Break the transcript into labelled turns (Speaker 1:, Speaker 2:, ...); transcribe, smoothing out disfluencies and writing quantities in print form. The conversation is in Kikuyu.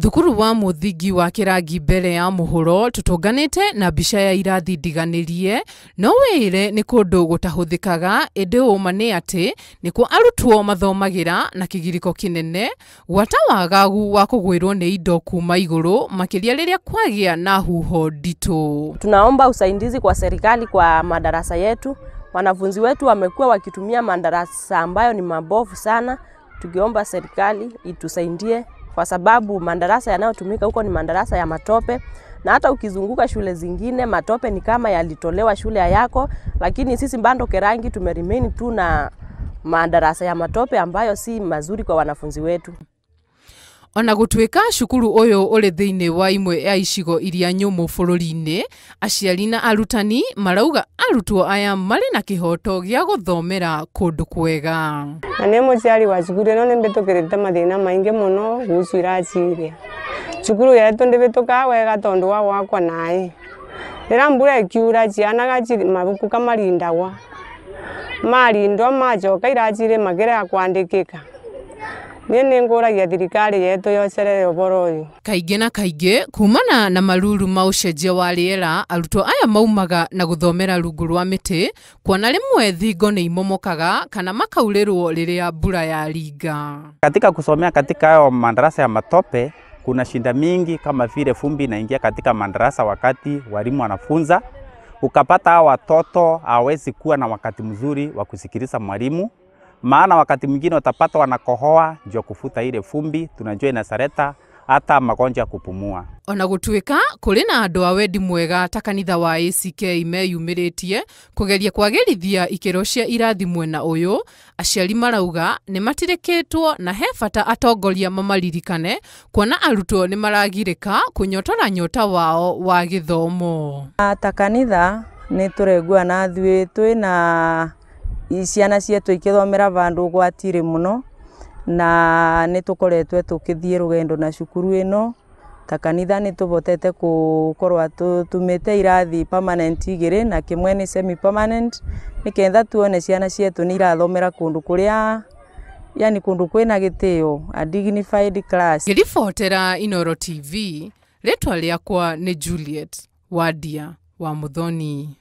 Speaker 1: Thukuru wa mũthingi wa Kĩrangi mbere ya mũhuro tũtũnganĩte na mbica ya irathi ndiganĩrie no wĩre nĩ kũndũ gũtahũthĩkaga ĩndĩ ũma nĩ atĩ nĩkuo arutwo mathomagĩra na kĩgirĩko kĩnene gwata wagagu wa kũgwĩrwo nĩ indo kuma igũrũ makĩria rĩrĩa kwagĩa na huho nditũ.
Speaker 2: Tunaomba usaidizi kwa serikali kwa madarasa yetu. Wanafunzi wetu wamekuwa wakitumia madarasa ambayo ni mabovu sana. Tukiomba serikali itusaidie kwa sababu madarasa yanayotumika huko ni madarasa ya matope, na hata ukizunguka shule zingine matope ni kama yalitolewa shule yako, lakini sisi bado Kerangi tumeremain tu na madarasa ya matope ambayo si mazuri kwa wanafunzi wetu.
Speaker 1: Ona gũtuĩka cukuru ũyũ ũrĩ thĩinĩ wa imwe ya icigo iria nyũmũ bũrũri-inĩ, aciari na arutani marauga arutwo aya marĩ na kĩhoto gĩa gũthomera kũndũ kwega.
Speaker 3: Na nĩ mũciari wa cukuru ĩno nĩ mbĩtũkĩrĩte mathĩna maingĩ mũno gucu iraciria. Cukuru yetu ndĩbĩtũkaga wega tondũ wa gwakwa naĩ. Rĩrĩa mbura ĩkiura cianaga mabuku kamarindagwa. Marindwa macoka iracirĩ makĩrega kwandĩkĩka. Niĩ nĩngũragia thirikari yetu yocerere ũhoro ũyũ.
Speaker 1: Kaingĩ na kaingĩ kumana na maruru ma ũcenjia wa rĩera arutwo aya maumaga na gũthomera rungu rwa mĩtĩ kuona rĩmwe thingo nĩ imomokaga kana makaurĩrwo rĩrĩa mbura yaringa.
Speaker 4: Katika kusomea katika hayo madarasa ya matope kuna shinda mingi kama vile vumbi inaingia katika madarasa wakati walimu wanafunza, ukapata hao watoto hawezi kuwa na wakati mzuri wa kusikiliza mwalimu. Maana wakati mwingine utapata wanakohoa ndio kufuta ile vumbi, tunajua inasareta hata magonjwa ya kupumua.
Speaker 1: Ona gũtuĩka kũrĩ na andũ a wendi mwega ta kanitha wa ACK meyumĩrĩtie kũgeria kwagĩrithia ikĩro cia irathi mwena ũyũ, aciari marauga nĩ matirĩkĩtwo na he bata atongoria mamaririkane kuona arutwo nĩ maragirĩka kũnyotora nyota wao wa gĩthomo.
Speaker 5: Ta kanitha nĩ tũregua na ithuĩ twĩna ciana cietu ikithomera vandu gwatire muno na nĩ tũkoretwe tũkĩthiĩ rũgendo na cukuru ĩno ta kanitha nĩ tũbotete gũkorwo tũtumĩte irathi permanent igĩrĩ na kĩmwe nĩ semi permanent nĩketha tuone ciana cietu nĩ irathomera kũndũ kũrĩa yani kũndũ kwĩna gĩtĩo, a dignified class.
Speaker 1: Ngĩribotera Inooro TV, rĩtwa rĩakwa nĩ Juliet Wadia wa Muthoni.